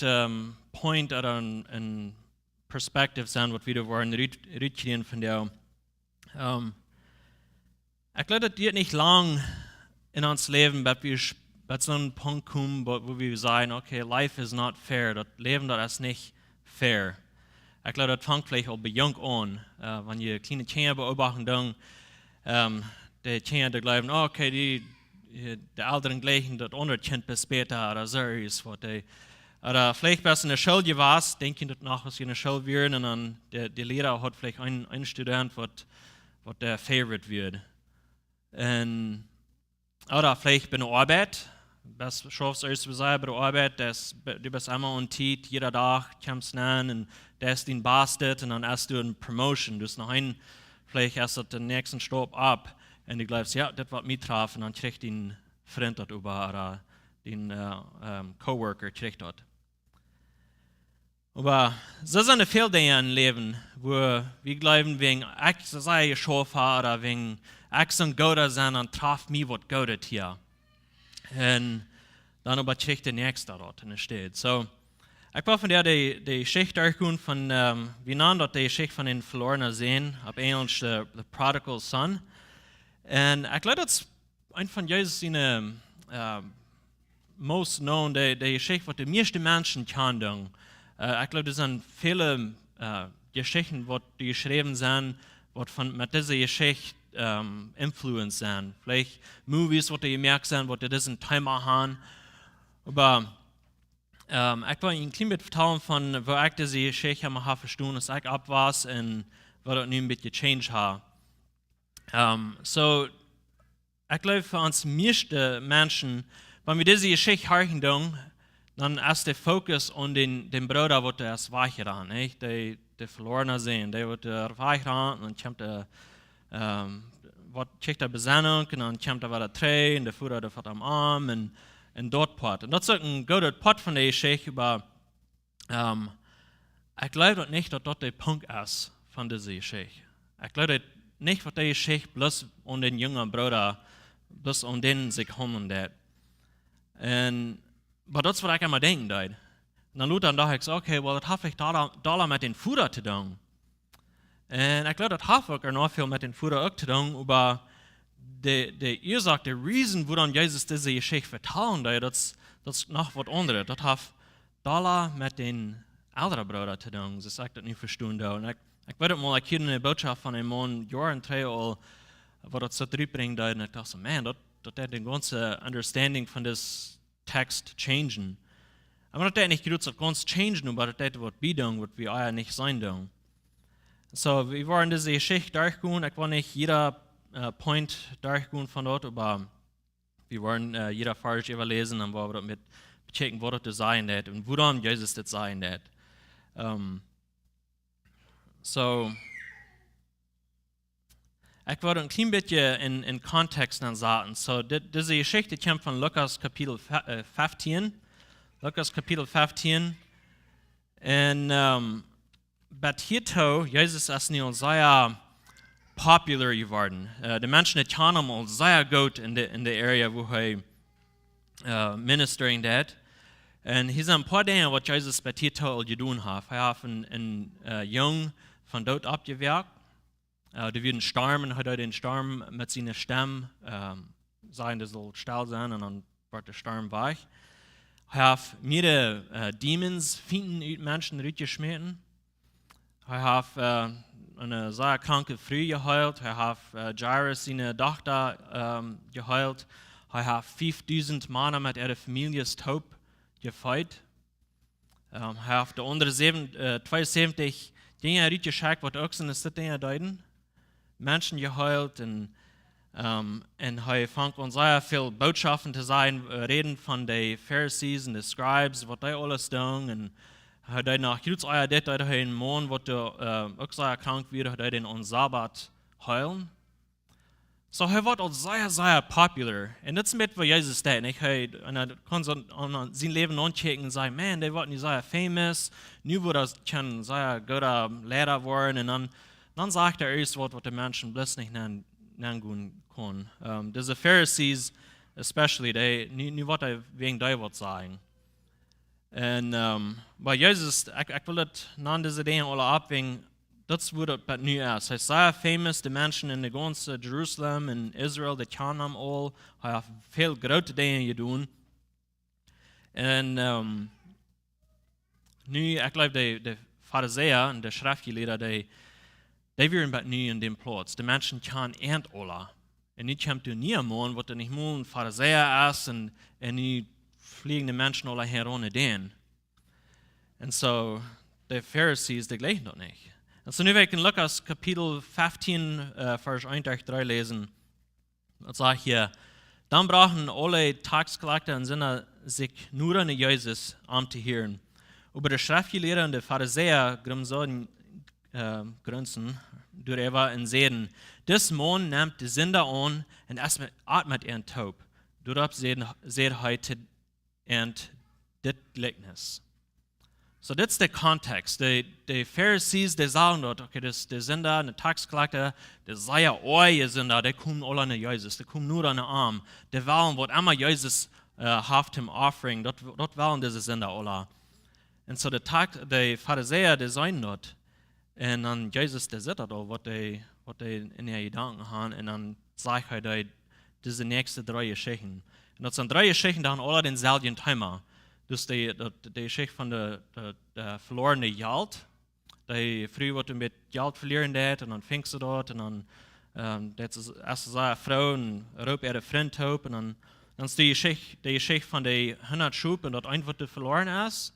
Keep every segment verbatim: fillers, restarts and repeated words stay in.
ähm, Point ooda een, een Perspective sennen, waut wie doa woaren rut, rutkjrieen von doa. Ähm, ekj jleew, daut diet nich lang en ons Läwen, bat wie, bat soon Punkt komen, wua, wua wie sajen, okay, life is not fair, daut Läwen, daut es nich fair. Ekj jleew, daut fangt veleicht aul bie junk aun, äh, wan jie kjliene Kjinja beobachten, dan, ähm, de Kjinja, dee jleewen, oh, okay, dee, dee, de Elren jlikjen daut aundre Kjint bät bäta, ooda soo irjent waut, dee, ooda veleicht best en de School jewast, denkj jie daut noch, aus jie en de School wieren, un dan de, de Liera haud veleicht een, een Student, waut, waut de favorite wia. Un, ooda veleicht bie de Oabeit, best, schaufst ieescht, wie sajen, bie de Oabeit, daut, du best emma aun Tiet, jieda Dach, kjemst aun, un daut es dien Bastet, un dan hast du eene Promotion, du best noch een, veleicht es daut de näakjste Staup opp, un du jleefst, jo, dit woat mie träfen, un dan kjricht dien Frint daut äwa, ooda dien, äh, ähm, Coworker kjricht daut. Oba soo sent väl Dinja em Läwen, wua wie jleewen, wan ekj soo sea jeschauft hab, ooda wan ekj soon gooda sie, dan träft mie waut Goodet hia. Un dan oba kjricht de Näakjsta daut enne Städ. So, ekj well vondoag de, de Jeschicht derchgonen von, ähm, wie nanen daut de Jeschicht von dän velornen Sän, opp Enjelsch, äh, The Prodigal Son. Un ekj jleew, daut es een von Jesus siene, äh, most known, de, de Jeschicht, waut de mieeschte Menschen kjanen doonen. Äh, ekj jleew, doa sent väle, äh, Jeschichten, waut doa jeschräwen sent, waut von, met dise Jeschicht, ähm, influenced sent. Veleicht Movies, waut doa jemoakt sent, waut doa disen Thema haben. Oba, ähm, ekj well een kjlien bät vetalen von, woo ekj dise Jeschicht hab vestonen, aus ekj oppwos un waut daut nu een bät gechanged haft. Ähm, so, ekj jleew, fa ons mieeschte Menschen, wan wie dise Jeschicht horchen doonen, dan es de Fokus aun dän, dän Brooda, waut es wajchjerant, nich? De, de velorne Sän, dee woat, äh, wajchjerant, un dan kjemt de, ähm, waut, kjricht de Besennunk, un dan kjemt hee wada trigj, un de Voda, dee vat am aun, un, un daut Poat. Un daut es uk een goodet Poat von de Jeschicht, oba ähm, ekj jleew daut nich, daut daut de Punkt es von dise Jeschicht. Ekj jleew daut nich, waut de Jeschicht bloos aun dän jungen Brooda, bloos aun dän sikj haundlen deit. Un, oba daut es, waut ekj emma denkjen deed. Un dan lota, dan docht ekj soo, okay, well, daut haft veleicht doa, doa met dän Voda to doonen. Un ekj jleew, daut haft uk noch väl met dän Voda uk to doonen, oba de, de Uasoak, de reason, wuarom Jesus dise Jeschicht vetalen deed, daut es, daut es noch waut aundret. Daut haft doa met dän elren Brooda to doonen, soo aus ekj daut nu vestonen doo. Un ekj, ekj weet uk mol, ekj hieed eene Bootschoft von een Maun, Joaren trigj aul, waut daut soo rutbrinjen deed. Un ekj docht soo, man, daut, daut deit de gaunze understanding von dis Text changen. Oba daut deit nich groot waut gaunz changen, oba daut deit waut biedoonen, waut wie ea nich seenen doonen. So, wie woaren dise Jeschicht derchgonen. Ekj well nich jieda, äh, Point derchgonen von daut, oba wie woaren, äh, jieda Varsch äwaläsen, dan woa wie daut met bekjikjen, waut daut to sajen haft un wuarom Jesus dit sajen deed. Ähm, so, ekj well een kjlien bät en, en Kontext aunsaten. So, dit, dise Jeschicht kjemt von Lukas Kapitel fe-, äh, feftieen. Lukas Kapitel feftieen. Un, ähm, bat hia too, Jesus es nu aul sea popular jeworden. Äh, de Menschen, dee kjanen am aul sea goot en de, en de area, wua hee, äh, ministering deed. Un hia sent een poa Dinja, waut Jesus bat hia too aul jedonen haft. Hee haft een, een, äh, Jung vom Doot oppjewakjt. Äh, doa wia een Storm un hee deed dän Storm met siene Stemm, ähm, sajen, dee saul stell sennen, un dan wort de Storm wajch. Hee haft mea, äh, Demons, Fienden ut Menschen rutjeschmäten. Hee haft, äh, eene sea kranke Fru jeheelt. Hee haft, äh, Jairus siene Dochta, ähm, jeheelt. Hee haft fiefdusent Mana met äare Famieljes toop jefeet. Ähm, hee haft de aundre säwen-, äh, tweeunsäwentich Dinja rutjeschekjt, waut uk soone Dinja deeden. Menschen jeheelt un, ähm, un hee fangt aun sea väl Bootschoften to sajen, äh, räden von de Pharisees un de Scribes, waut dee aules doonen. Un hee deed noch jrod ea dit, deed hee een Maun, waut, äh, uk sea krank wia, hee deed dän aum Sabbat heelen. So, hee wort aul sea, sea popular. Un daut es een bät waut Jesus deed, nich? Hee, un hee kaun soo aun, aun sien Läwen aunkjikjen un sajen, man, dee wort nu sea famous. Nu woat hee een sea gooda Liera woaren. Un dan, dan sajcht hee ieescht waut, waut de Menschen bloos nich nenn-, nenngonen kunnen. Ähm, dise Pharisees especially, dee, nu, nu woat hee wäajen dee waut sajen. Un, ähm, oba Jesus, ekj, ekj well daut no dise Dinja aule aufwäajen, daut es woo daut bat nu es. Hee es sea famous, de Menschen en de gaunze Jerusalem un Israel, dee kjanen am aul. Hee haft väl groote Dinja jedonen. Un, ähm, nu, ekj jleew, de, de Farisäa un de Schreftjelieede, dee, dee wieren bat nu en däm Plauz. De Menschen kjanen an aula. Un nu kjemt doa een niea Maun, waut doa nich mol een Farisäa es, un, un nu flieejen de Menschen aula hia aun dän. Un soo, de Pharisees, dee jleewen daut nich. Un soo nu well ekj en Lukas Kapitel feftieen, äh, Varsch eent derch dree läsen. Daut sajcht hia: Dan brochten aule Taxkjlakjta un Sinda sikj noda no Jesus, am to hieren. Oba de Schreftjelieede un de Farisäa grumsaden, äh, grunzten doaräwa un säden: Dis Maun nemt de Sinda aun un es met, at met an toop. Doaropp säd, säd hee to an dit Jlikjnis. Soo, dit es de Kontext. De, de Pharisees, dee sagen daut, okay, daut de Sinda, de Taxkjlakjta, de sea oaje Sinda, dee komen aula no Jesus, dee komen noda no am. Dee wellen waut emma Jesus, äh, haft am offering, daut, daut wellen dise Sinda aula. Un soo de Tax-, de Farisäa, dee seenen daut. Un dan Jesus, dee sitt daut aul, waut dee, waut dee en äare Jedanken haben. Un dan sajcht hee dee, dise näakjste dree Jeschichten. Un daut sent dree Jeschichten, dee haben aula daut selwje Thema. Dus de, daut, de Jeschicht von de, de, de velorne Jelt. De Fru, waut een bät Jelt velieren deed, un dan funk see daut, un dan, ähm, deed see, aus see sach, Fru, un roopt äare Frind toop, un dan, dan es de Jeschicht, de Jeschicht von de hundat Schop, un daut eent, waut veloren es.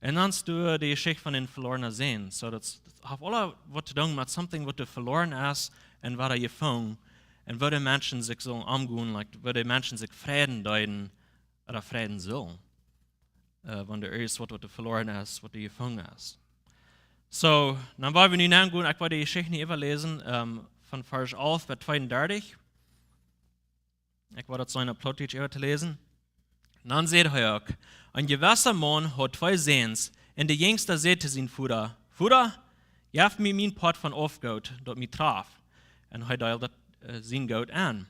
Un dan es doa de Jeschicht von dän velornen Sän. Soo, daut, daut haft aula waut to doonen met something, waut veloren es un wada jefungen. Un woo de Menschen sikj soo aungonen, like, woo de Menschen sikj freien deeden, ooda freien sullen. Äh, wan doa es waut, waut veloren es, waut jefungen es. Soo, dan woa wie nu nogonen, ekj woa de Jeschicht nu äwaläsen, ähm, von Varsch alf bat tweeundartich. Ekj woa daut sennen opp Plautdietsch äwa to läsen. Dan säd hee uk: Een jewessa Maun haud twee Säns, un de jinjsta säd to sienen Voda: Voda, jeff mie mien Poat von Aufgoot, daut mie traft. Un hee deeld daut, äh, sien Goot aun.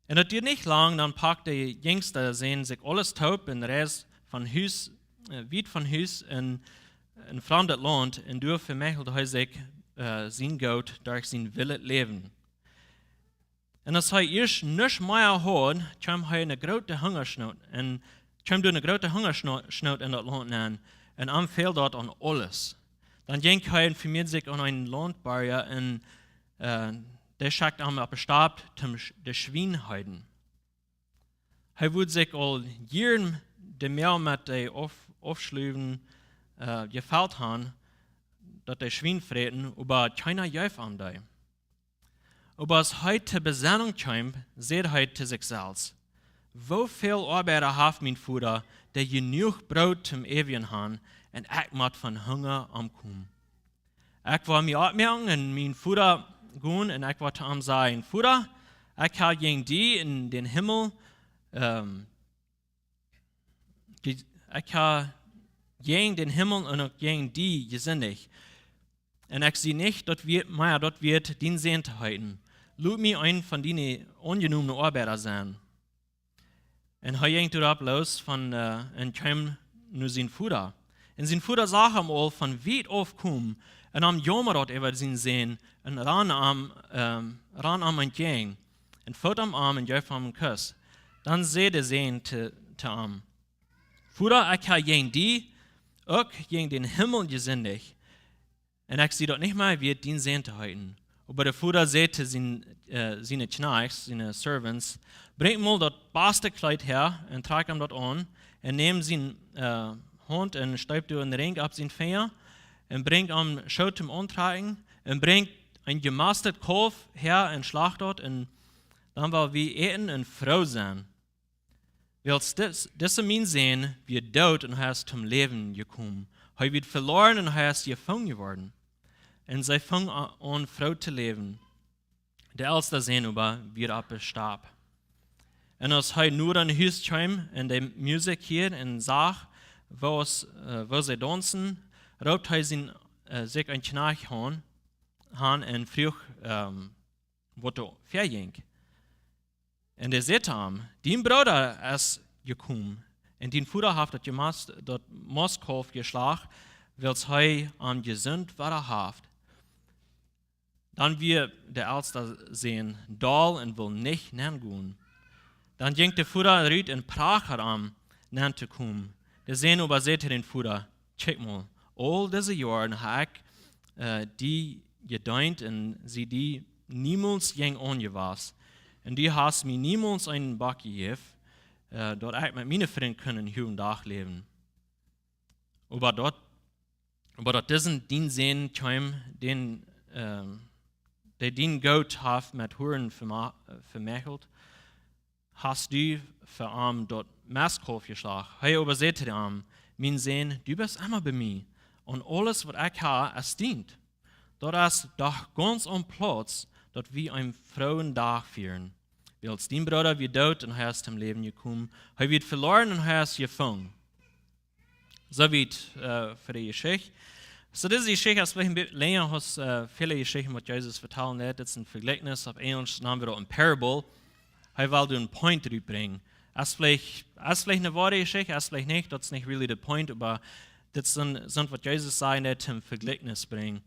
Un daut dieed nich lang, dan pakt de jinjsta Sän sikj aules toop un reisd von Hus, äh, wiet von Hus en, en framdet Launt, un doa vemecheld hee sikj, äh, sien Goot derch sien willet Läwen. Un aus hee ieescht nuscht mea haud, kjeem hee en eene groote Hungaschnoot, un kjeem doa eene groote Hungaschnoot en daut Launt nenn, un am fäld daut aun aules. Dan jinkj hee un vemieed sikj aun eenen Launtboaja, un, äh, dee schekjt am opp de Stap toom Sch-, de Schwien heeden. Hee wudd sikj aul jieren de Moag met de Auf-, Aufschluwen, äh, jefelt han, daut de Schwien fräten, oba kjeena jeef am dee. Oba aus hee to Besennunk kjeem, säd hee to sikj selfst: Woo väl Oabeida haft mien Voda, dee jenuach Broot toom äten han, un ekj mott von Hunga omkomen? Ekj woa mie oppmoaken un no mien Voda gonen, un ekj woa to am sajen: Voda, ekj hab jäajen die un dän Himmel, ähm, Je-, ekj hab jäajen dän Himmel un uk jäajen die jesindicht. Un ekj sie nich daut wieet, mea daut wieet, dien Sän to heeten. Lot mie een von diene aunjenomne Oabeida sennen. Un hee jinkj doaropp loos von, äh, un kjeem no sienen Voda. Un sien Voda sach am aul von wiet auf komen, un am jaumad daut äwa sienen Sän, un rand am, ähm, rand am entjäajen, un foot am aun un jeef am een Kuss. Dan säd de Sän to, to am: Voda, ekj hab jäajen die, uk jäajen dän Himmel jesindicht, un ekj sie daut nich mea wieet, dien Sän to heeten. Oba de Voda säd to sien, äh, siene Kjnajchts, siene Servants: Brinjt mol daut baste Kjleet häa un trakjt am daut aun, un nämt siene, äh, Haunt un steept doa een Rinj opp sienen Finja, un brinjt am Schoo toom auntrakjen, un brinjt een jemostet Kaulf häa un schlacht daut, un dan woa wie äten un froo sennen. Wiels dis-, disa mien Sän wia doot un hee es toom Läwen jekomen. Hee wia veloren un hee es jefungen jeworden. Un see fungen a-, aun froo to läwen. De elsta Sän oba wia opp de Stap. Un aus hee nu no Hus kjeem un de Musikj hieed un sach, woo aus, äh, woo see daunzen, roopt hee sien, äh, sikj een Kjnajcht han, han un fruach, ähm, waut doa väajinkj. Un dee säd to am: Dien Brooda es jekomen, Un dien Voda haft daut jemost, daut Mostkaulf jeschlacht, wiels hee am jesunt wada haft. Dan wia de elsta Sän doll un wull nich nenn gonen. Dan jinkj de Voda rut un prachad am, nenn to komen. De Sän oba säd to dän Voda: Kjikj mol, aul dise Joaren ha ekj, äh, die jedeent un sie die niemols jäajen aunjewast. Un du hast mie niemols eenen Bock jejäft, äh, daut ekj met miene Frind kunn een Dach läwen. Oba daut, oba daut disen dien Sän kjeem, dän, ähm, dee dien Goot haft met Huren vema-, äh, vemajelt, hast du fa am daut Mestkaulf jeschlacht. Hee oba säd to am: Mien Sän, du best emma bie mie, un aules waut ekj ha es dient. Daut es doch gaunz aum Plauz, daut wie eenen frooen Dach fieren. Wiels dien Brooda wia doot un hee es tom Läwen jekomen. Hee wia veloaren un hee es jefungen. Soo wiet, äh, fa de Jeschicht. Soo, dise Jeschicht es veleicht een bät lenja aus, äh, väle Jeschichten, waut Jesus vetalen deed. Dit es een Vejlikjnis. Opp Enjlisch nanen wie daut een parable. Hee well doa een point rutbrinjen. Es veleicht, es veleicht eene woare Jeschicht, es veleicht nich, daut es nich really de point, oba dit sent, sent waut Jesus säd, om een Vejlikjnis brinjen.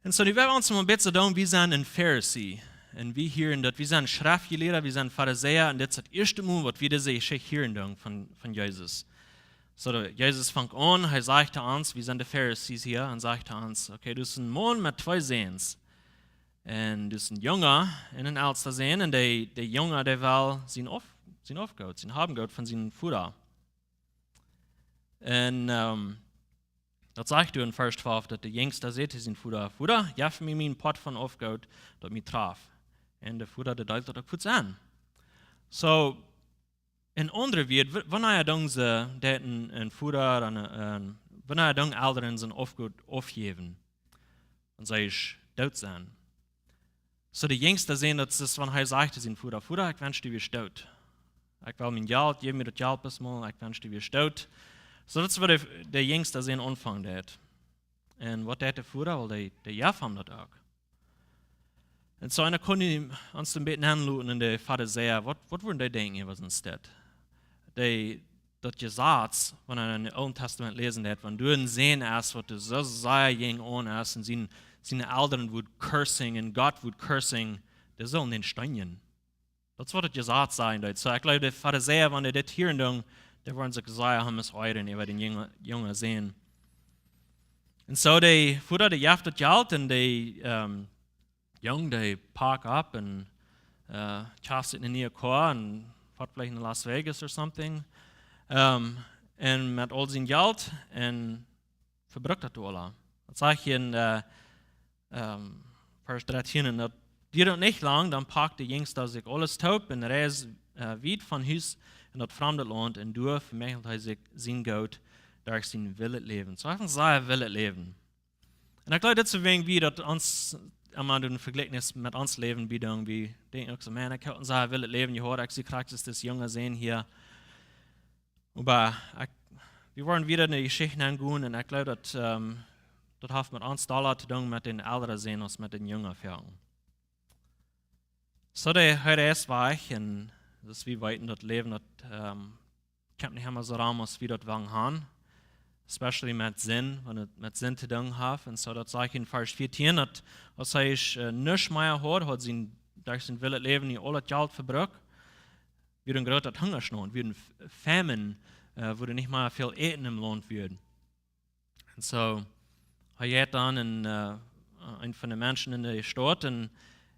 Un soo, nu woa wie ons mol een bät soo doonen, wie sent een Farisi. Un wie hieren daut, wie sent Schreftjelieede, wie sent Farisäa, un dit es daut ieeschte Mol, waut wie dise Jeschicht hieren doonen von, von Jesus. Soo, de, Jesus fangt aun, hee sajcht to ons, wie sent de Farisees hia, un sajcht to ons: Okay, du best een Maun met twee Säns. Un du best een Junga un een elsta Sän, un de, de Junga, dee well sien Auf-, sien Aufgoot, sien Habengoot von sienen Voda. Un, ähm, daut sajcht doa en Varsch twalf, daut de Jinjsta säd to sienen Voda: Voda, jeff mie mien Poat von Aufgoot, daut mie traf. Un de Voda, dee deelt daut uk fuaz aun. Soo, en aundre Wieed, wa-, wanea doonen see daut een, een Voda, een, een, wanea doonen Elren sien Aufgoot aufjäwen? Wan see doot sent. Soo, de Jinjsta Sän, daut es, wan hee sajcht to sienen Voda: Voda, ekj wensch, du wieescht doot. Ekj well mien Jelt, jeff mie daut Jelt bloos mol, ekj wensch, du wieescht doot. Soo, daut es waut de, de Jinjsta Sän aunfangen deed. Un waut deed de Voda? Well, dee, dee jeef am daut uk. Un soo, eena kunn ons een bät nenloten en de Farisäa. Waut, waut wudden dee denkjen, waut es daut? Dee, daut Jesaz, wan eena en daut Oole Tastament läsen deed, wan doa een Sän es, waut doa soo sea jäajen aun es, un sien, siene Elren wudden cursing, un Gott wudden cursing, dee sullen dän steenjen. Daut es waut daut Jesaz sajen deed. Soo, ekj jleew, de Farisäa, wan dee dit hieren doonen, dee wudden sikj sea haben es euren äwa dän Junge, Junge Sän. Un soo, de Voda, dee jeef daut Jelt un de, ähm, Jung, dee pakt opp un, äh, kjeft sikj eene niee Koa un foat veleicht no Las Vegas or something. Ähm, un met aul sien Jelt un vebrukt daut aula. Daut sajcht hia en, äh, ähm, Varsch dartieen, un daut dieed nich lang, dan pakt de Jinjsta sikj aules toop un reisd, äh, wiet von Hus en daut framde Launt, un doa vemajelt hee sikj sien Goot derch sien willet Läwen. Soo, hee haft een sea willet Läwen. Un ekj jleew, dit es wäajen wie daut ons, wan wie een Vejlikjnis met ons Läwen bie doonen, wie denkjen uk soo: Maun, ekj hab een sea willet Läwen jehaut, ekj sie krakjt aus dis Junge Sän hia. Oba ekj, wie woaren wieda en de Jeschicht aungonen, un ekj jleew, daut, ähm, daut haft met ons dolla to doonen met dän eldren Sän aus met dän Junge Sän. Soo, dee, hee es wajch, un daut wie weeten, daut Läwen, daut, ähm, kjemt nich emma soo rom aus wie daut wellen haben. Especially met Sind, wan et met Sind to doonen haft. Un soo, daut sajcht en Varsch vieetieen, daut aus hee, äh, nuscht mea haud, haud sien, derch sien willet Läwen nu aul daut Jelt vebrukt, wia een grooten Hungaschnot, wia een F-, Famine, äh, wua nich mea väl Äten em Launt wia. Un soo, hee jeit dan en, äh, een von de Menschen en de Staut un,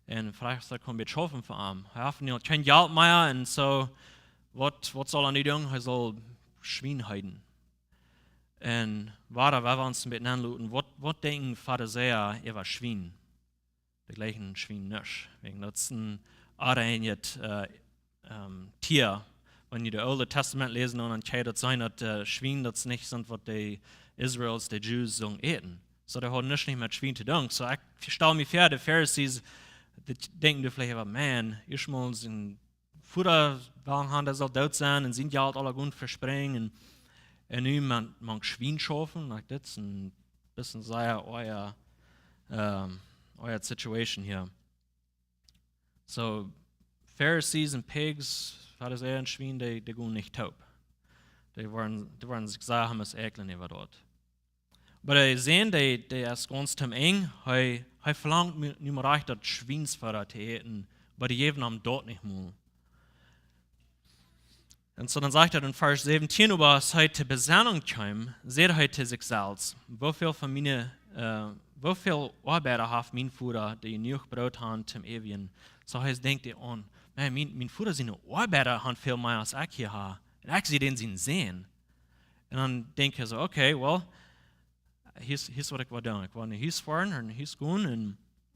un frajcht, auf hee kaun waut schaufen fa am. Hee haft nu kjeen Jelt mea, un soo, waut, waut saul hee nu doonen? Hee saul Schwien heeden. Un wada, wan wie ons een bät nenloten, waut, waut denkjen Farisäa äwa Schwien? Dee jlikjen Schwien nich. Wäajen daut es een onreinjet, äh, ähm, Tia. Wan jie daut Oole Tastament läsen, dan kjenn jie daut seenen, daut, äh, Schwien, daut es nich soo waut de Israels, de Jews, sullen äten. Soo, dee hauden nuscht nich met Schwien to doonen. Soo, ekj stal mie väa, de Farisees, dee denkjen doa veleicht äwa: Maun, ieescht mol sien Voda wellen haben, dee saul doot sennen, un sien Jelt aula gonen vesprinjen, un, un nu maun, maun Schwien schaufen, like, daut es een bät sea oaja, ähm, oaja Situation hia. Soo, Farisees un pigs, Farisäa un Schwien, dee, dee gonen nich toop. Dee woaren, dee woaren sikj sea haben es eklen äwa daut. Oba de Sän, dee, dee es gaunz tom Enj, hee, hee velangt nu, nu mau rajcht daut Schwiensfooda to äten, oba dee jäwen am daut nich mol. Un soo dan sajcht et en Varsch säwentieen, oba aus hee to Besennunk kjeem, säd hee to sikj selfst: Woo väl von miene, äh, woo väl Oabeida haft mien Voda, dee jenuach Broot han tom äten? Soo hee denkjt aun: Maun, mien, mien Voda siene Oabeida han väl mea aus ekj hia hab. Un ekj sie dän sien Sän. Un dan denkjt hee soo: Okay, well, hia es, hia es waut ekj well doonen. Ekj well no Hus foaren, no Hus gonen un,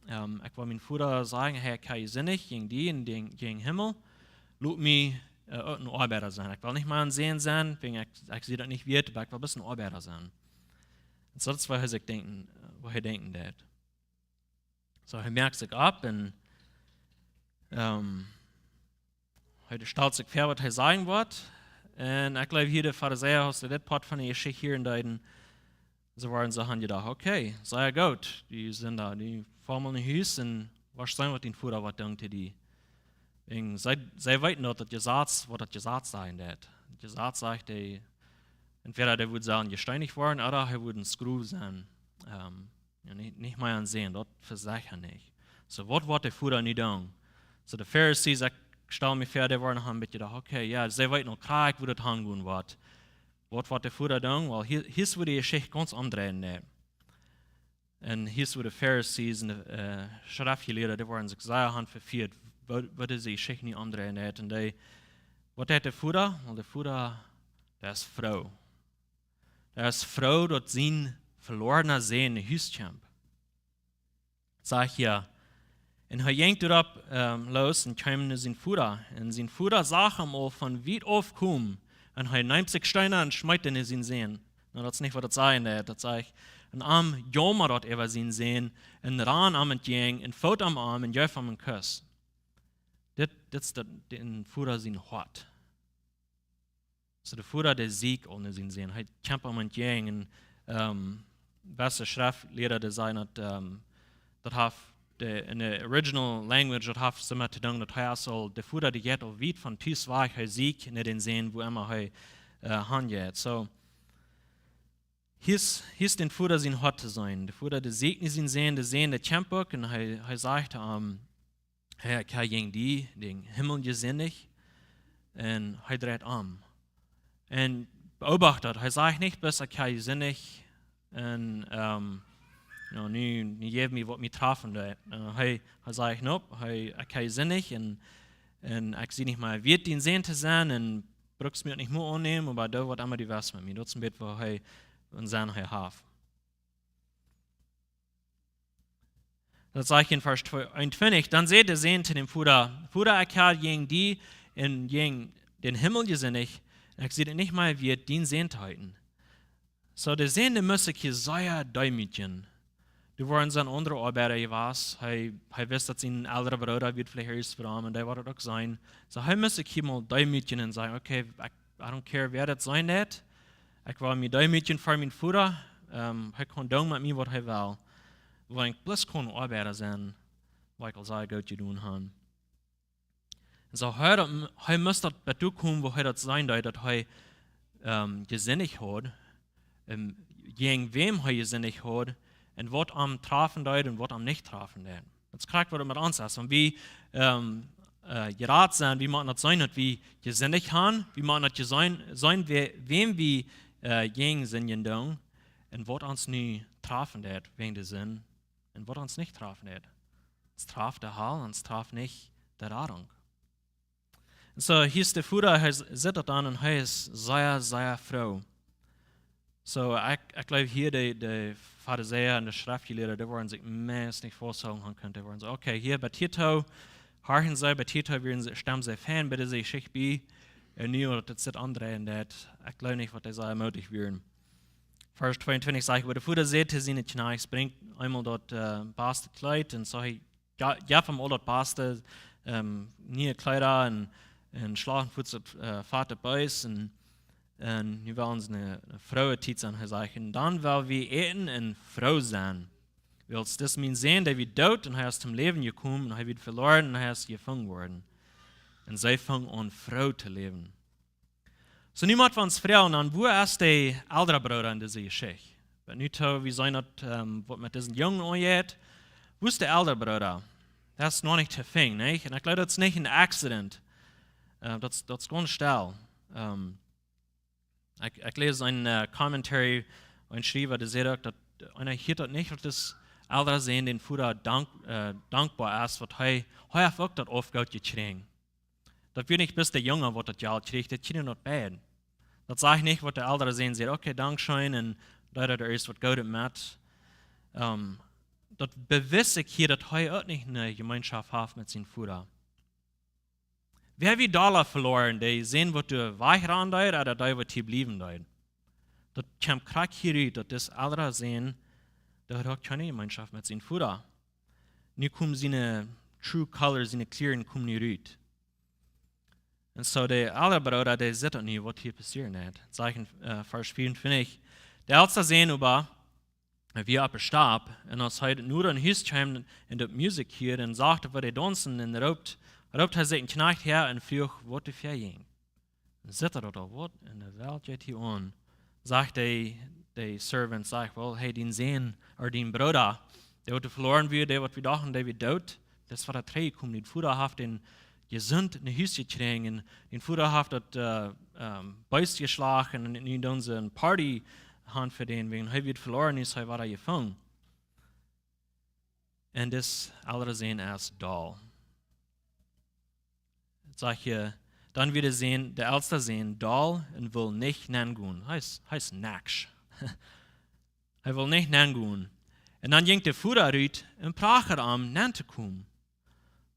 ähm, ekj well mienen Voda sajen: Hey, ekj hab jesindicht jäajen die un jäajen, jäajen Himmel. Lot mie, äh, uk een Oabeida sennen. Ekj well nich mea een Sän sennen, wäajen ekj, ekj sie daut nich wieet, oba ekj well bloos een Oabeida sennen. Un soo daut es waut hee sikj denkjt, äh, waut hee denkjt daut. Soo, hee moakt sikj opp un, ähm, hee stalt sikj väa, waut hee sajen woat. Un ekj jleew, hia de Farisäa, aus see dit Poat von de Jeschicht hieren deeden, see wieren soo, han jedocht: Okay, sea goot, dee sent doa, dee foaren no Hus un woa seenen, waut dien Voda woat doonen to die. Un see, see weeten daut, daut Jesaz, waut daut Jesaz sajen deit. Daut Jesaz sajcht, dee, entwäda dee wudd sellen jesteenicht woaren, ooda hee wudd een Sklow sennen. Ähm, jo, nich, nich mea een Sän, daut vesecha nich. Soo, waut woat de Voda nu doonen? Soo, de Farisees, ekj stal mie väa, dee wieren noch een bät doa: Okay, jo, see weeten uk krakjt, woo daut hangonen woat. Waut woat de Voda doonen? Well, hia, hia es wua de Jeschicht gaunz omdreien deit. Un hia es wua de Farisees un de, äh, Schreftjelieede, dee wieren sikj sea han vefieet, woo, woo dise Jeschicht nu omdreien deit. Un dee, waut deit de Voda? Well, de Voda, dee es froo. Dee es froo, daut sien veloarna Sän no Hus kjemt. Sajcht hia: Un hee jinkj doaropp, ähm, loos un kjeem no sien Voda. Un sien Voda sach am aul von wiet auf komen. Un hee neem sikj Steena un schmeet dee no sien Sän. Nu, daut es nich, waut daut sajen deit. Daut sajcht: Un am jaumad daut äwa sien Sän, un rand am entjäajen, un foot am aun, un jeef am een Kuss. Dit, dit es daut, dän Voda sien Hoat. Soo, de Voda, dee sieekjt aul no sien Sän. Hee kjemt am entjäajen. Ähm, beste Schreftliera, dee sajen daut, ähm, daut haft de, en de original language, daut haft doamet to doonen, daut hee es aul, de Voda, dee jeit aul wiet von Tus wajch, hee sieekjt no dän Sän, wua emma hee, äh, han jeit. Soo, hia es, hia es dän Voda sien Hoat to seenen. De Voda, dee sieekjt no sien Sän, de Sän, dee kjemt uk, un hee, hee sajcht to am: Hey, ekj hab jäajen die, dän Himmel, jesindicht. Un hee dreit om. Un beobacht daut, hee sajcht nich bloos: Ekj hab jesindicht, un, ähm, jo, nu, nu jeff mie, waut mie trafen deit. Äh, hee, hee sajcht: Nope, hee, ekj hab jesindicht, un, un ekj sie nich mea wieet, dien Sän to sennen, un bruckst mie uk nich mea aunnämen, oba doo waut emma du west met mie. Daut es een bät, waut hee, een Sän hee haft. Daut sajcht en Varsch twee, eenuntwintich: Dan säd de Sän to dän Voda: Voda, ekj hab jäajen die un jäajen dän Himmel jesindicht, un ekj sie daut nich mea wieet, dien Sän to heeten. Soo, de Sän, dee must sikj hia sea deemootjen. Doa wieren soo aundre Oabeida jewast. Hee, hee wist, daut sien elra Brooda wudd veleicht irjent froagen, un dee wudd daut uk seenen. Soo, hee must sikj hia mol deemootjen un sajen: Okay, ekj, I don't care, wäa daut sennen deit. Ekj well mie deemootjen ver mienen Voda. Ähm, hee kaun doonen met mie, waut hee well. Wan ekj bloos kaun Oabeida sennen, waut ekj aul sea goot jedonen hab. Un soo, hee, daut, hee must daut bat doa komen, wua hee daut seenen deed, daut hee, ähm, jesindicht haud, ähm, jäajen wäm hee jesindicht haud, un waut am trafen deed un waut am nich trafen deed. Daut es krakjt, waut daut met ons es. Wan wie, ähm, äh, jerat sent, wie motten daut seenen, daut wie jesindicht han, wie motten daut seenen, seenen, wäa-, wäm wie, äh, jäajen sindjen doonen, un waut ons nu trafen deed wäajen de Sind, un waut ons nich trafen deed. Ons traft de Hal, ons traft nich de Radunk. Un soo, hia es de Voda, hee s-, sitt daut aun un hee es sea, sea froo. Soo, ekj, ekj jleew hia de, de Farisäa un de Schreftjelieede, dee wieren sikj meist nich väahoolen han kunt. Dee wieren soo: Okay, hia bat hia too, horchen see, bat hia too, wieren see, stemmen see fein bie dise Jeschicht bie. Un nu, daut et sikj omdreien deit, ekj jleew nich, waut dee sea mootich wieren. Varsch tweeuntwintich sajcht: Oba de Voda säd to siene Kjnajchts: Brinjt eemol daut, äh, baste Kjleet. Un soo hee ja, jeef am aul daut baste, ähm, niee Kjleeda un, un schlajcht fuaz, äh, fate Bees un, un nu well see ne, ne frooe Tiet han, hee sajcht. Un dan well wie äten un froo sennen. Wiels dis mien Sän, dee wia doot un hee es tom Läwen jekomen, un hee wia veloaren un hee es jefungen worden. Un see fungen aun froo to läwen. Soo, nu motten wie ons froagen, dan, wua es de eldra Brooda en dise Jeschicht? Oba nu too, wie seenen daut, ähm, waut met disen Jung aunjeit. Wua es de eldra Brooda? Daut es noch nich to finjen, nä? Un ekj jleew, daut es nich een accident. Äh, daut, daut es gaunz stell. Ähm, ekj, ekj läs een, äh, commentary, een Schriewa, dee sajcht uk, daut eena hieet daut nich, daut de eldra Sän dän Voda dank-, äh, dankboa es, waut hee, hee haft uk daut Aufgoot jekjräajen. Daut wia nich bloos de Jung, waut daut Jelt kjrieech, dee kjrieejen daut beid. Daut sajcht nich, waut de eldra Sän sajcht: "Okay, dankscheen", un daut hee doa es waut Goodet met. Ähm, daut bewäst sikj hia, daut hee uk nich eene Jemeenschoft haft met sienen Voda. Wäa wia dolla veloaren, de Sän, waut doa wajchrannen deed, ooda dee, waut hia bliewen deed? Daut kjemt krakjt hia rut, daut de eldra Sän, dee haud uk kjeene Jemeenschoft met sienen Voda. Nu kjeemen siene true colors, siene Kjlieren kjeemen nu rut. Un soo de eldra Brooda, dee sitt daut nu, waut hia passieren deit. Sajcht en, äh, Varsch vea un twintich: De elsta Sän oba, äh, wia oppe Stap, un aus hee no daut Hus kjeem un daut Musikj hieed un sach, daut dee daunzen, un roopt, roopt hee sikj een Kjnajcht häa un fruach, waut doa väajinkj. Sitt hee daut aul, waut en de Welt jeit hia aun? Sajcht de, de servant, sajcht: "Well, hey, dien Sän, ooda dien Brooda, dee waut doa veloaren wia, dee waut wie dochten, dee wia doot, dee es wada trigj jekomen. Dien Voda haft dän jesunt no Hus jekjräajen. Dien Voda haft daut, äh, ähm, Beest jeschlacht un nu doonen see eene Party han fa dän, wäajen hee wia veloaren, es hee wada jefungen." Un de eldra Sän es doll. Sajcht hia: Dan wia de Sän, de elsta Sän, doll un wull nich nengonen. Hee es, hee es nakjt. Hee wull nich nengonen. Un dan jinkj de Voda rut un prachad am, nentokomen.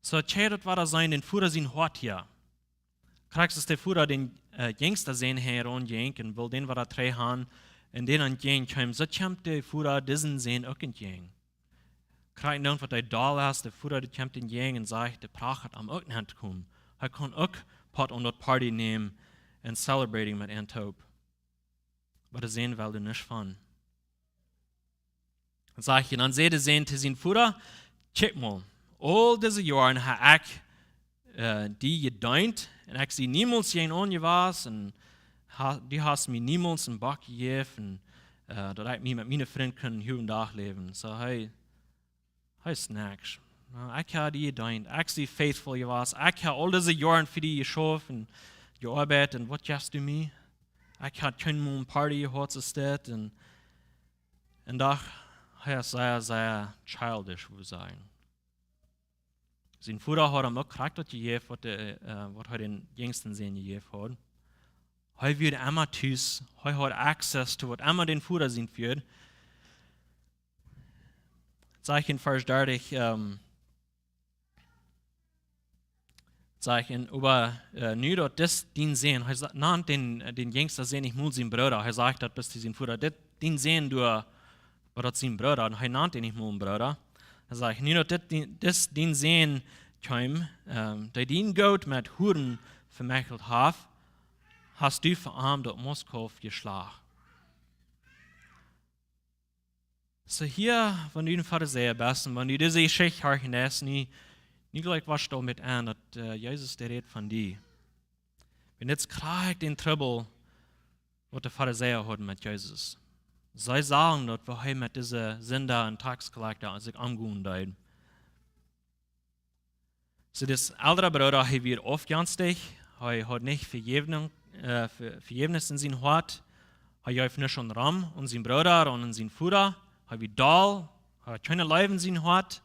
Soo, kjikj, daut wia soo een Voda sien Hoat hia. Krakjt aus de Voda dän, äh, jinjsten Sän hia aunjinkj un wull dän wada trigj han un dän aunjinj kjeem, soo kjemt de Voda disen Sän uk aunjinj. Krakjt dan, waut hee doll es, de Voda, dee kjemt aunjinj un sajcht, dee prachad am uk nentokomen. Hee kunn uk Poat aun daut Party nämen un celebrating met an toop. Oba de Sän wull doa nuscht von. Sajcht hia: Dan säd de Sän to sienen Voda: "Kjikj mol, aul dise Joaren hab ekj, äh, die jedeent un ekj sie niemols jäajen aun jewast un ha-, du hast mie niemols een Bock jejäft un, äh, daut ekj mie met miene Frind kunn een goden Dach läwen." Soo, hee, hee es nakjt. "Na, ekj hab die jedeent, ekj sie faithful jewast, ekj hab aul dise Joaren fa die jeschauft un jeoabeit un waut jefst du mie? Ekj hab kjeenmol eene Party jehaut, soo steit un, un doch, hee es sea, sea childish, wudd ekj sajen." Sien Voda haud am uk krakjt daut jejäft, waut de, äh, waut hee dän jinjsten Sän jejäft haud. Hee wia emma tus, hee haud access to waut emma dän Voda sient wia. Sajcht en Varsch dartich, ähm, sajcht en, oba, äh, nu daut dis dien Sän, hee sa-, nant dän, dän jinjsten Sän nich mol sien Brooda, hee sajcht daut bloos to sien Voda, dit, dien Sän, du, oba daut sien Brooda, un hee nant dän nich mol een Brooda. Hee sajcht: "Nu daut dit dien, dis dien Sän kjeem, ähm, dee dien Goot met Huren vemechelt haft, hast du fa am daut Mostkaulf jeschlacht." Soo hia, wan du een Farisäa best un wan du dise Jeschicht horchen deist, nu, nu jlikj waut doamet aun, daut, äh, Jesus dee rät von die. Wan dit krakjt dän Trubbel, waut de Farisäa hauden met Jesus. See sagen daut, woo hee met dise Sinda un Taxkolakjta sikj omgonen deed. Soo, de eldra Brooda, hee wia aufjenstich, hee haud nich Vejäwnis, äh, Ve-, Vejäwnis en sien Hoat. Hee jeef nuscht aun rom, aun sien Brooda, aun sien Voda. Hee wia doll, hee haud kjeene Leew en sien Hoat.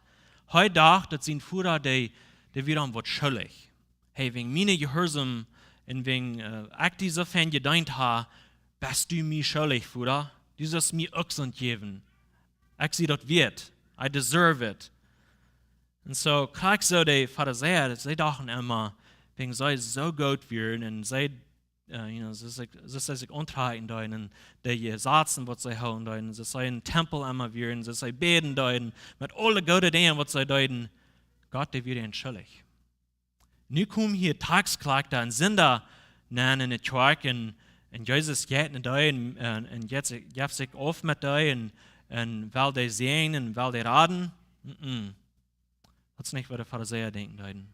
Hee docht, daut sien Voda, dee, dee wia am waut schullich. Hey, wäajen miene Jehuarsaum un wäajen, äh, ekj die soo fein jedeent hab, best du mie schullich, Voda. Du sust mie uk soont jäwen. Ekj sie daut wieet. I deserve it. Un soo, krakjt soo de Farisäa, see dochten emma, wäajen see soo goot wieren un see, äh, you know, see sikj, see sikj auntrakjen deeden un de Jesazen, waut see hoolen deeden, see, see em Tempel emma wieren, see, see bäden deeden, met aule goode Dinja, waut see deeden, Gott, dee wia an schullich. Nu kome hia Taxkolakjta un Sinda nenn en de Kjoakj un, un Jesus jeit no dee un, un, un jeft sikj, jeft sikj auf met dee un, un well dee säajnen un well dee raden. Mm-mm. Daut es nich, waut de Farisäa denkjen deeden.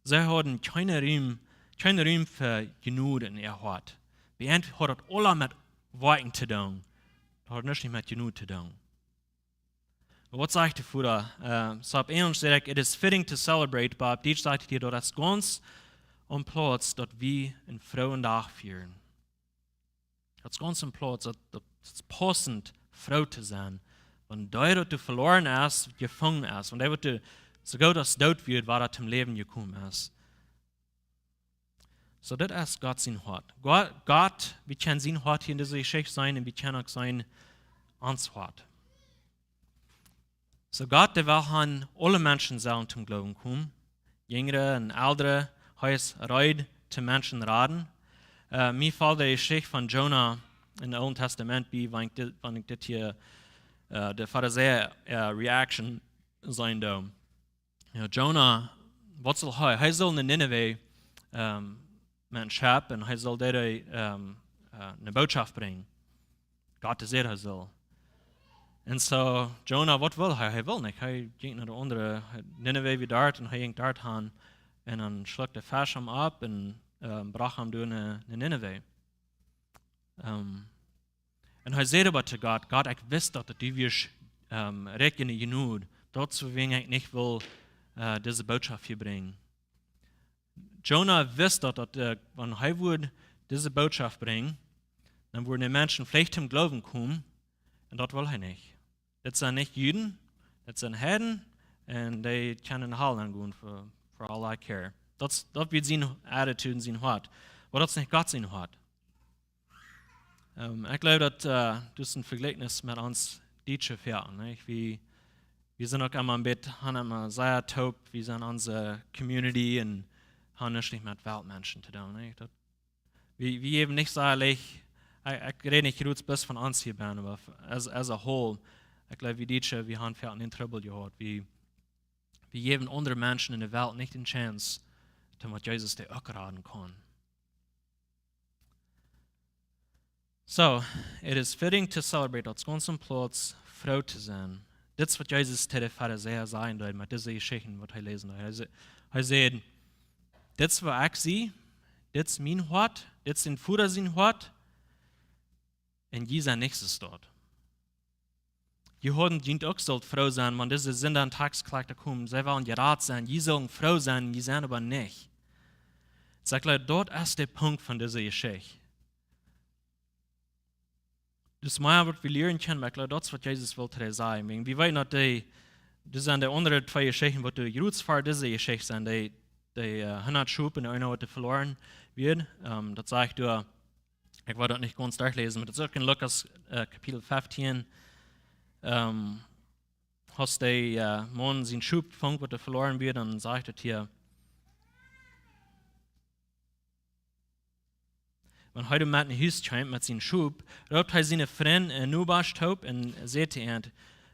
See hauden kjeene Rum Kjeen Rum fa Jnod en äa Hoat. Bie an haud daut aules met Woakjen to doonen. Daut haud nuscht met Jnod to doonen. Waut sajcht de Voda? Äh, soo opp Enjelsch sajcht hee, "It is fitting to celebrate," opp Dietsch sajcht hee, "Daut es gaunz aum Plauz, daut wie eenen frooen Dach fieren." Daut es gaunz aum Plauz, daut, daut es paussent, froo to sennen. Wan dee, waut doa veloaren es, jefungen es. Wan dee, waut doa soo goot aus doot wia, wada toom Läwen jekomen es. Soo, daut es Gott sien Hoat. Gott, Gott, wie kjennen sien Hoat hia en dise Jeschicht seenen un wie kjennen uk sien ons Hoat. Soo, Gott, dee well han, aule Menschen sellen toom Gloowen komen. Jinjre un eldre, hee es reed toom Menschen raden. Äh, mie felt de Jeschicht von Jona em Oolen Tastament bie, wan ekj dit, wan ekj dit hia, äh, de Farisäa äa Reaction seenen doo. Jo, Jona, waut saul hee? Hee saul no Ninive, ähm, met een Schepp un hee saul doa, ähm, äh, eene Bootschoft brinjen. Gott säd, hee saul. Un soo, Jona, waut well hee? Hee well nich. Hee jinkj no de aundre, Ninive wia doa un hee jinkj doa han. Un dan schlukt de Fesch am opp un, ähm, brocht am doa no, no Ninive. Ähm, un hee säd oba to Gott: "Gott, ekj wist daut, daut du wieescht, ähm, rikj en Jnod. Daut es wuarom ekj nich well, äh, dise Bootschoft hia brinjen." Jona wist daut, daut, äh, wan hee wudd dise Bootschoft brinjen, dan wudden de Menschen veleicht toom Gloowen komen, un daut well hee nich. Dit sent nich Juden, dit sent Heiden, un dee kjennen enne Hal gonen for, for all I care. Daut, daut wia siene Attitude, sien Hoat. Oba daut es nich Gott sien Hoat. Ähm, ekj gleew daut, äh, daut es een Vejlikjnis met ons Dietsche Volkj, nä? Wie, wie sent uk emma een bät, han emma sea toop, wie sent onse Community un han nich met Weltmenschen to doonen, nä? Daut, wie, wie jäwen nich sea leicht, ekj, ekj räd nich jrods bloos von ons hia benne, oba f-, as, as a whole, ekj gleew, wie Dietsche, wie han väl en Trubbel jehaut. Wie, wie jäwen aundre Menschen en de Welt nich de Chance, daut waut Jesus dee uk raden kaun. So, it is fitting to celebrate, daut es gaunz aum Plauz, froo to sennen. Dit es waut Jesus to de Farisäa sajen deed met dise Jeschichten, waut hee läsen deed. Hee sa-, hee säd: "Dit es waut ekj sie, dit es mien Hoat, dit es dän Voda sien Hoat, un jie sent nich soo doa. Jie hauden junt uk sullt froo sennen, wan dise Sinda un Taxkjlieekja komen. See wellen jerat sennen, jie sullen froo sennen, jie sent oba nich." Soo, ekj gleew, daut es de Punkt von dise Jeschicht. Daut es mea waut wie lieren kjennen, oba ekj gleew, daut es waut Jesus well to sajen. Wäajen, wie weeten daut dee, daut sent de aundre twee Jeschichten, waut de jrods ver dise Jeschicht sent, dee, dee, äh, hundat Schop un eena, waut doa veloaren wia. Ähm, daut saj ekj doa, ekj well daut nich gaunz derchläsen, oba daut es uk en Lukas, äh, Kapitel feftieen. Ähm, aus de, äh, Maun sien Schop funk, waut doa veloaren wia, dan sajcht et hia: Wan hee doa met no Hus kjeem met sien Schop, roopt hee siene Frind un Nobasch toop un säd to an: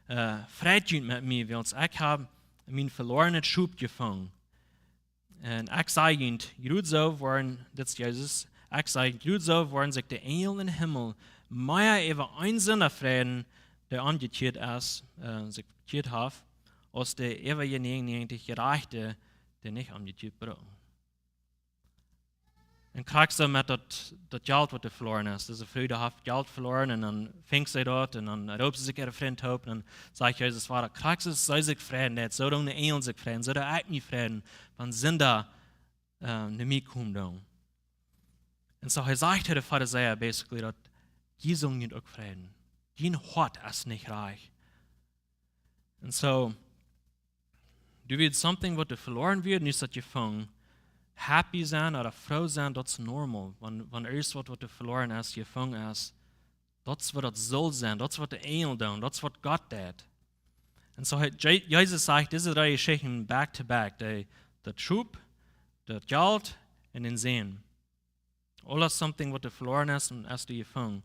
"Äh, freit junt met mie, wiels ekj hab mien veloarenet Schop jefungen. Un ekj saj junt, jrods soo woaren," dit es Jesus, "ekj saj junt, jrods soo woaren sikj de Enjel em Himmel mea äwa een Sinda freien, dee omjekjieet es, äh, sikj bekjieet haft, aus dee äwa de nieejenunjäajentich Jerajchte, dee nich omjekjieet brucken." Un krakjt soo met daut, daut Jelt, waut doa veloaren es. Dise Fru, dee haft Jelt veloaren un dan funk see daut un dan roopt see sikj äare Frind toop un dan sajcht Jesus wada, krakjt soo aus see sikj freien deed, soo doonen de Enjel sikj freien, soo doo ekj mie freien, wan Sinda, äh, no mie komen doonen. Un soo, hee sajcht to de Farisäa basically daut: "Jie sellen junt uk freien. Jun Hoat es nich rajcht." Un soo, doa wia something, waut doa veloaren wia, nu es daut jefungen. Happy sennen ooda froo sennen, daut es normal. Wan, wan irjent waut, waut doa veloaren es, jefungen es, daut es waut daut saul sennen, daut es waut de Enjel doonen, daut es waut Gott deit. Un soo haft Je-, Jesus sajcht dise dree Jeschichten back to back, de, daut Schop, daut Jelt un dän Sän. Aules something, waut doa veloaren es un es doa jefungen.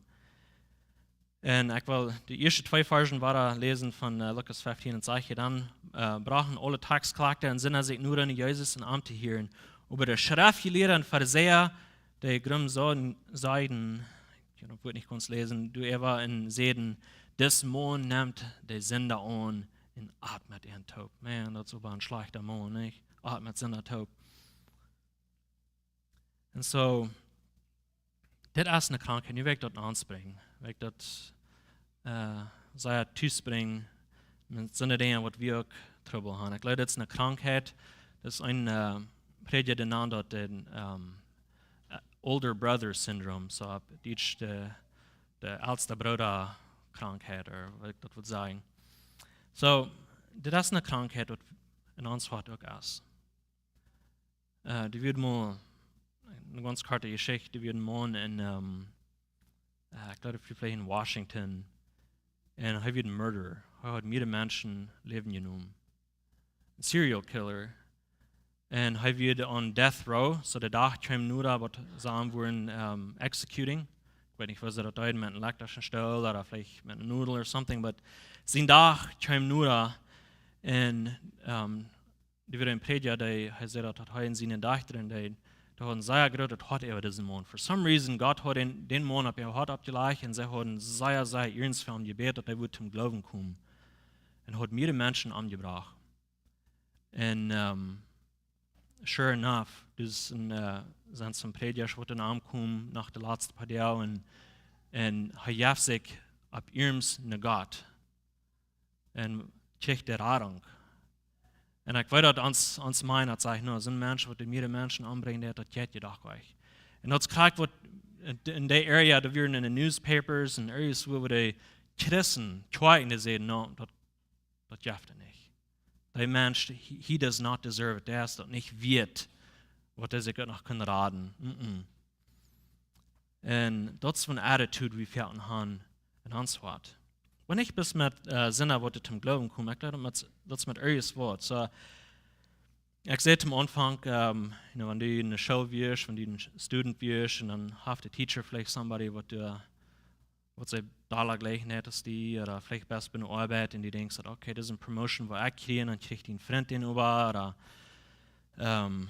Un ekj well de ieeschte twee Varschen wada läsen von, äh, Lukas feftieen. Un sajcht hee dan, äh, brochten aule Taxkjlieekja un Sinda sikj no aun Jesus om am to hieren. Oba de Schreftjelieede un Farisäa, dee grumsauden, säden, ekj kaun daut Wuat nich gaunz läsen, doaräwa un säden: "Dis Maun nemt de Sinda aun un at met an toop." Man, daut es oba een schlajchta Maun, nich? At met Sinda toop. Un soo, dit es eene Krankheit, nu well ekj daut aunbrinjen, well ekj daut, äh, sea tus brinjen, met soone Dinja waut wie uk Trubbel haben. Ekj jleew, dit es eene Krankheit, dit es een, äh, Prädja, dee nand daut dän, ähm, äh, older brother syndrome, soo opp Dietsch de, de ältesta Brooda Krankheit, ooda waut ekj daut wudd sajen. Soo, dit es eene Krankheit waut en ons Hoat uk es. Äh, doa wia mol, eene gaunz korte Jeschicht, doa wia een Maun en, ähm, äh, ekj jleew, veleicht en Washington. Un hee wia een Murderer. Hee haud mearere Menschen Läwen jenomen. Een serial killer. Un hee wia on death row, soo de Dach kjeem noda waut see am wudden, ähm, executing. Ekj weet nich, woo see daut deeden, met een elektrischen Stool ooda veleicht met eene Nodel or something, but sien Dach kjeem noda un, ähm, doa wia een Prädja, dee, hee säd daut, daut hee en siene Dochta un dee, dee haud een sea grootet Hoat äwa disen Maun. For some reason, Gott haud dän, dän Maun opp äa Hoat oppjelajcht un see hauden sea, sea iernst fa am jebät, daut hee wudd toom Gloowen komen. Un haud mearere Menschen omjebrocht. Un, ähm, sure enough, doa sent, äh, sent soone Prädjasch waut no am kjeemen no de latste poa Doag un, un hee jeef sikj opp iernst no Gott un kjrieech de Radunk. Un ekj weet daut ons, ons Mind haud jesajcht, no, soon Mensch waut mearere Menschen ombrinjt, daut, daut jeit je doch nich. Un daut krakjt waut en, en dee Area, doa wieren en de newspapers un areas wua de Christen, Kjoakjen, dee säden, no, daut, daut jeft et nich. Dee Mensch, he, he does not deserve it. Dee es daut nich wieet, waut hee sikj uk noch kaun raden. Mm-mm. Un daut es eene Attitude, waut wie haben en ons Hoat. Wan ekj bloos met, äh, Sinda waut toom Gloowen komen, ekj jleew, daut, daut es met areas waut. Soo, ekj säd aum Aunfank, ähm, you know, wan du en de School wieescht, wan du een Student wieescht, un dan haft de Teacher veleicht somebody waut, äh, waut see dolla jlikj haft aus die, ooda veleicht best bie de Oabeit un du denkjst daut, okay, dit es eene Promotion, waut ekj kjrie, dan kjricht een Frint dän äwa, ooda, ähm,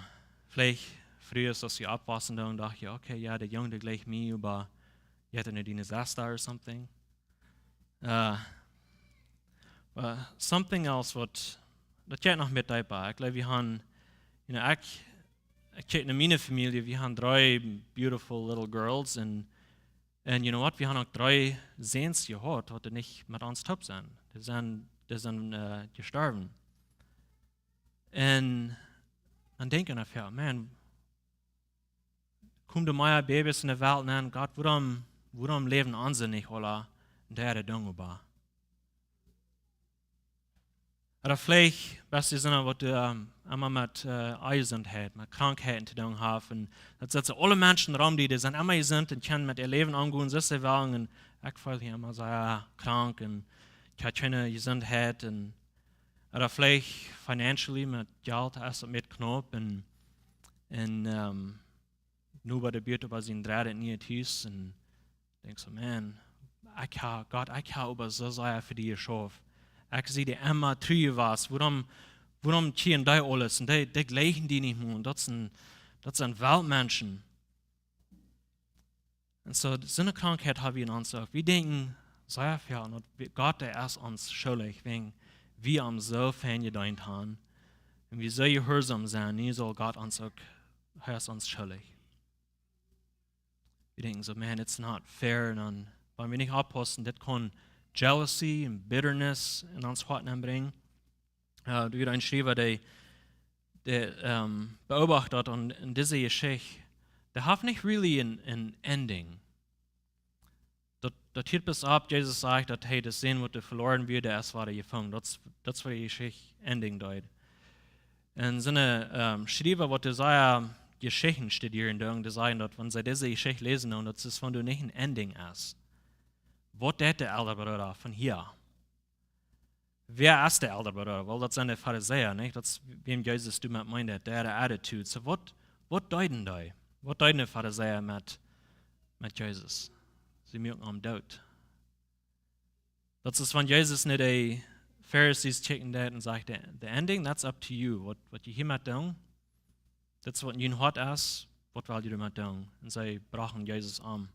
veleicht frieha aus du oppwaussen deist, dochst du, okay, jo, de Jung, dee jlikjt mie, oba jeit nu diene Sesta or something. Äh, oba something else waut, daut jeit noch met dee bie. Ekj jleew, wie haben, you know, ekj, ekj kjikj no miene Famielje, wie haben dree beautiful little girls un, un you know what, wie haben uk dree Säns jehaut, waut nich met ons toop sent. Dee sent, dee sent, äh, jestorwen. Un dan denkj ekj, jo, man, kjemt doa mea Babys en de Welt nenn, Gott, wuarom, wuarom läwen onse nich aula en dee Dinja? Ooda veleicht best du soon waut, ähm, emma met, äh, Onjesundheit, met Krankheiten to doonen haft. Un daut sent soo aule Menschen rom die, dee sent emma jesunt un kjennen met äa Läwen aungonen, soo aus see wellen. Un ekj feel hia emma soo, jo, krank un ekj hab kjeene Jesundheit. Un ooda veleicht financially, met Jelt es et met knaup un, un, ähm, nu bie de Buat opp sien dreddet nieet Hus un denkjst soo, man, ekj hab, Gott, ekj hab oba soo sea fa die jeschauft. Ekj sie die emma tru jewast. Wuarom, wuarom kjrieen dee aules? Un dee, dee jlikjen die nich mea. Daut sent, daut sent Weltmenschen. Un soo, soone Krankheit hab wie en ons uk. Wie denkjen sea väl, daut wie, Gott, dee es ons schuldich, wäajen wie am soo fein jedeent haben. Un wie soo jehuarsom sent, nu saul Gott ons uk, hee es ons schuldich. Wie denkjen soo, man, it's not fair. Un dan, wan wie nich oppaussen, dit kaun jealousy un bitterness en ons Hoat nenbrinjen. Äh, doa wia een Schriewa, dee, dee, ähm, beobacht daut en, en dise Jeschicht, dee haft nich really een, een Ending. Daut, daut hieet bloos opp, Jesus sajcht, daut hee de Sän waut veloaren wia, dee es wada jefungen. Daut es, daut es woo de Jeschicht ending deed. Un soone, ähm, Schriewa waut dee sea Jeschichten studieren doonen, dee sajen daut, wan see dise Jeschicht läsen doonen, daut es, wan doa nich een Ending es. Waut deed de elda Brooda von hia? Wäa es de elda Brooda? Well, daut sent de Farisäa, nich? Daut es, wäm Jesus doamet meend, dee äare Attitude. Soo, waut, waut deeden dee? Waut deeden de Farisäa met, met Jesus? See muaken am doot. Daut es, wan Jesus no de Pharisees kjikjen deed un sajcht, the, the ending, that's up to you. Waut, waut jie hia met doonen, daut es waut en jun Hoat es, waut well jie doamet doonen? Un see brochten Jesus om.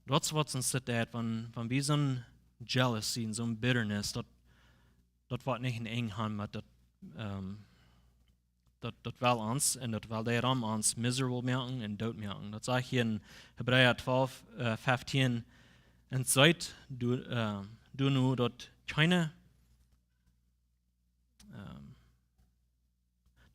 Daut es waut ons dit deed, wan, wan wie soon jealousy un soon bitterness, daut, daut woat nich een Enj haben, oba daut, ähm, daut, daut well ons un daut well dee rom ons miserable moaken un doot moaken. Daut sajcht hia en Hebräa twalf, äh, feftieen: "Un seet, doa, äh, doa no daut kjeena, ähm,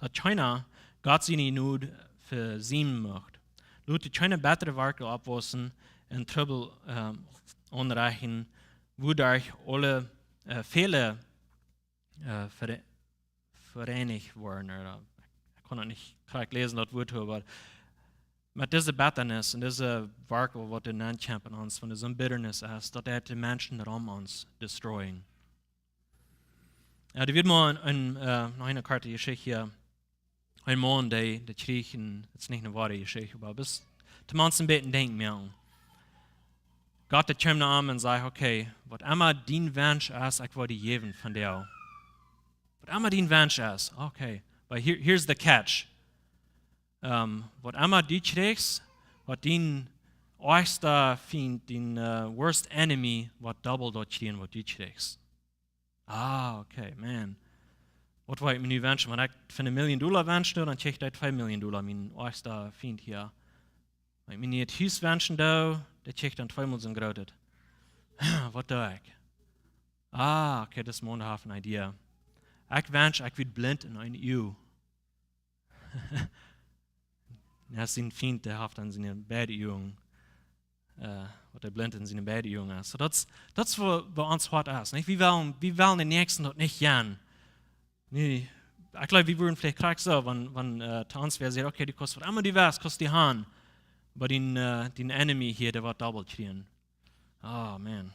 daut kjeena Gott siene Jnod vesiemen mucht. Lot doa kjeene bettre Woakjen oppwaussen un Trubbel, ähm, aunrechten, wuaderch aule, äh, väle, äh, vere-, vereinicht woaren." Ooda, ekj kaun daut nich krakjt läsen, daut Wuat, oba met dise Bettanis un dise Woakjen, waut doa nenn kjemt en ons, wan doa soon Bitterness es, daut deit de Menschen rom ons destroyen. Jo, doa wia mol een, een, äh, noch eene korte Jeschicht hia. Een Maun, dee, dee kjrieech een, daut es nich eene woare Jeschicht, oba bloos toom ons een bät denkjen moaken. Gott, dee kjeem no am un säd: "Okay, waut emma dien Wensch es, ekj woa die jäwen von die. Waut emma dien Wensch es, okay. But here, here's the catch. Ähm, waut emma du kjrichst, woat dien oajchsta Fient, dien, äh, worst enemy, woat dobbelt daut kjrieen, waut du kjrichst." Ah, okay, man. Waut wudd ekj mie nu wenschen? Wan ekj fa eene Million Dolla wenschen, dan kjrieech ekj twee Million Dolla, mien oajchsta Fient hia. Wan ekj mie nu daut Hus wenschen doo, dan kjrieech ekj dan tweemol soon grootet. Waut doo ekj? Ah, okay, dis Maun haft eene Idee. Ekj wensch, ekj wia blint en een Uag. Jo, sien Fient, dee haft dan siene beid Uagen, äh, waut hee blint en siene beid Uagen es. So, daut es, daut es woo, woo ons Hoat es, nich? Wie wellen, wie wellen dän Näakjsten daut nich jäwen. Nu, ekj jleew, wie wudden veleicht krakjt soo, wan, wan, äh, to ons wäa säd: "Okay, du kaust waut emma du west, kaust du haben, oba dien, äh, dien enemy hia, dee woat dobbelt kjrieen." Oh, man.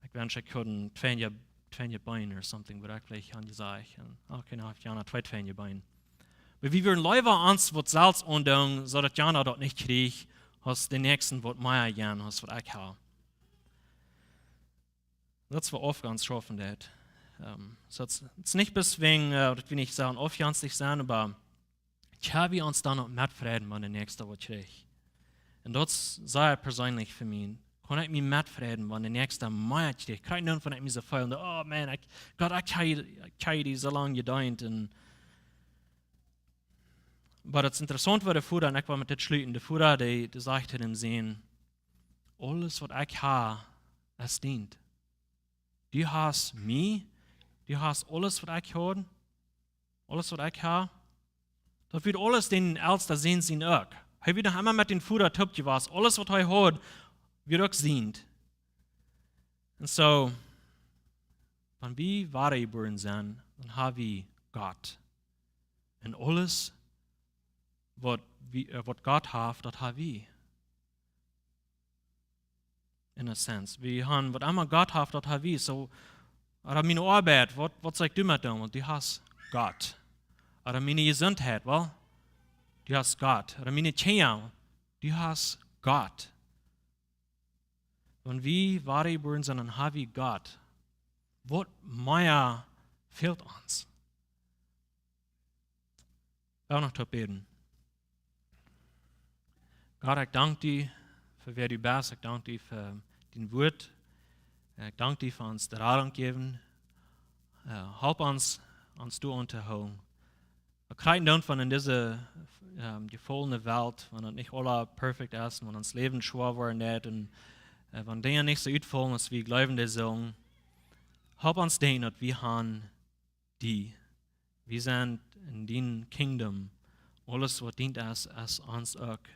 Ekj wensch, ekj haud een tweeje, tweeje Been or something, waut ekj veleicht haud jesajcht. Un, okay, nu haft jana twee tweeje Been. Oba wie wudden leewa ons waut selfst aundoonen, soo daut jana daut nich kjrieech, aus dän Näakjsten waut mea jäwen, aus waut ekj hab. Daut es woo Aufgonst schaufen deit. Ähm, so daut es, daut es nich bloos wäajen, äh, daut wie nich sellen aufgonstich sennen, oba kjenn wie ons dan uk metfreien, wan de Näakjsta waut kjricht? Un daut es sea perseenlich fa mie. Kaun ekj mie metfreien, wan de Näakjsta mea kjricht? Kaun ekj dan, wan ekj mie soo feel, "Oh man, ekj, Gott, ekj hab, ekj hab die soo lang jedeent." Un, oba daut es interessaunt, woo de Voda, un ekj well met dit schluten, de Voda, dee, dee sajcht to däm Sän: "Aules waut ekj hab, es dient. Du hast mie, du hast aules waut ekj haud, aules waut ekj hab." Daut wia aules dän elsten Sän sien uk. Hee wia noch emma met dän Voda toop jewast. Aules waut hee haud, wia uk sient. Un soo, wan wie wadajebuaren sent, dan hab wie Gott. Un aules waut wie, äh, waut Gott haft, daut hab wie. In a sense. Wie haben, waut emma Gott haft, daut hab wie. So, ooda miene Oabeit, waut, waut saul ekj doamet doonen? Wiels du hast Gott. Ooda miene Jesuntheit, well, du hast Gott. Ooda miene Kjinja, du hast Gott. Wan wie wadajebuaren sent, dan hab wie Gott. Waut mea fält ons? Well noch toop bäden. Gott, ekj dank die fa wäa du best. Ekj dank die fa dien Wuat. Ekj dank die fa ons de Radunk jäwen. Äh, help ons, ons doa auntohoolen. Wie kjrieen dan von en dise, ähm, jefollne Welt, wan daut nich aules perfekt es, wan ons Läwen schwoa woaren deit un, äh, wan Dinja nich soo utfaulen, aus wie jleewen, dee sullen. Help ons denkjen, daut wie haben die. Wie sent en dien kingdom. Aules waut dient es, es ons uk.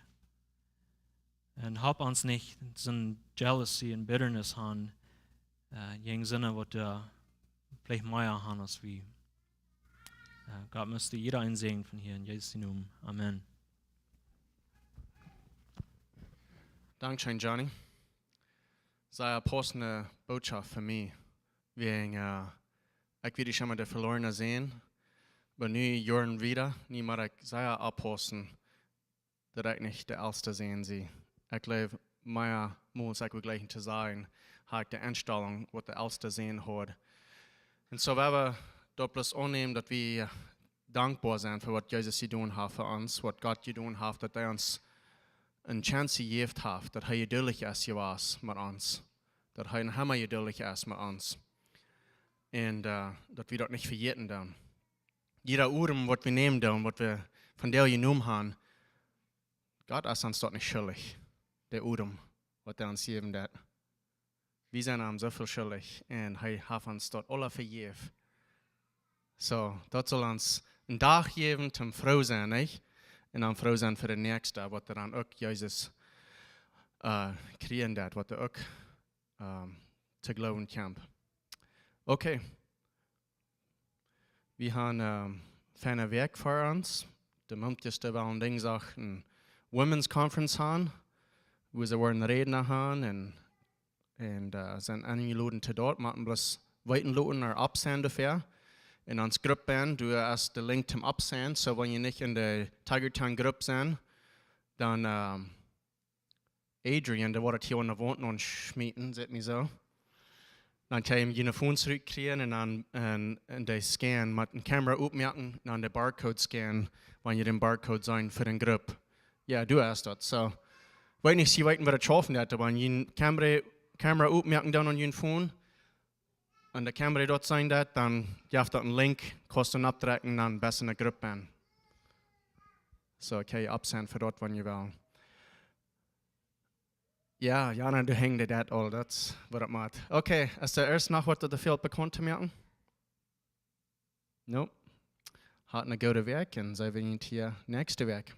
Un help ons nich soon jealousy un bitterness haben, äh, jäajen soone waut doa veleicht mea haben aus wie. Äh, Gott, mucht du jieda eenen säajnen von hia en Jesus sien Nomen. Amen. Dankscheen, Johnny. Sea passende Botschaft fa mie. Wäajen, äh, ekj wia emma de velorne Sän, oba nu Joaren wieda, nu mott ekj sea oppaussen, daut ekj nich de elste Sän sie. Ekj jleew, meamols ekj wudd jleichen to sajen, hab ekj de Enstalunk, waut de elste Sän haud. Un soo, wan wie daut bloos aunnämen, daut wie dankboa sent fa waut Jesus jedonen haft fa ons, waut Gott jedonen haft, daut hee ons eene Chance jejäft haft, daut hee jeduldich es jewast met ons, daut hee noch emma jeduldich es met ons. Un, äh, daut wie daut nich vejäten dan. jieda Odem, waut wie nämen doonen, waut wie von däm jenomen haben, Gott es ons daut nich schuldich, de Odem, waut hee ons jäwen deed. Wie sent am soo väl schuldich un hee haft ons daut aula vejäft. Soo, daut saul ons een Dach jäwen toom froo sennen, nich? Un dan froo sennen fa de näakjste, waut dan uk Jesus, äh, kjrieen deed, waut uk, ähm, to gloowen kjemt. Okay. Wie haben, ähm, feine Wäakj ver ons. De Mumtjes, dee wellen Dinjsdach eene Women's Conference haben, wua see woaren Rädna haben un, un, äh, sent enjeloden to daut, motten bloos weeten loten, ooda oppsennen doafäa. Un ons Grupp bennen, doa es de Link toom oppsennen, soo wan jie nich en de Tiger Town Grupp sent, dan, ähm, Adrian, dee woat hia aun de Waunt aunschmieten, sitt mie soo. Dan kaun jie june Phones trigjkjrieen un dan, un, un dee scannen, met eene Kamera opmoaken, dan de Barcode scannen, wan jie dän Barcode seenen fa de Grupp. Jo, du hast daut. Soo, weet nich, jie weeten, waut daut schaufen deit, oba wan jie eene Kamera, Kamera opmoaken dan aun june Phone, un de Kamera doa seenen deit, dan jeft daut een Link, kaust dan oppdrekjen, dan best en de Grupp bennen. Soo, okay, oppsennen fa daut, wan jie wellen. Jo, jo, dan du hangst daut aul, daut es waut daut moakt. Okay, es doa ieescht noch waut daut fält bekaunt to moaken? No. Hat eene goode Wäakj un see woaren hia näakjste Wäakj.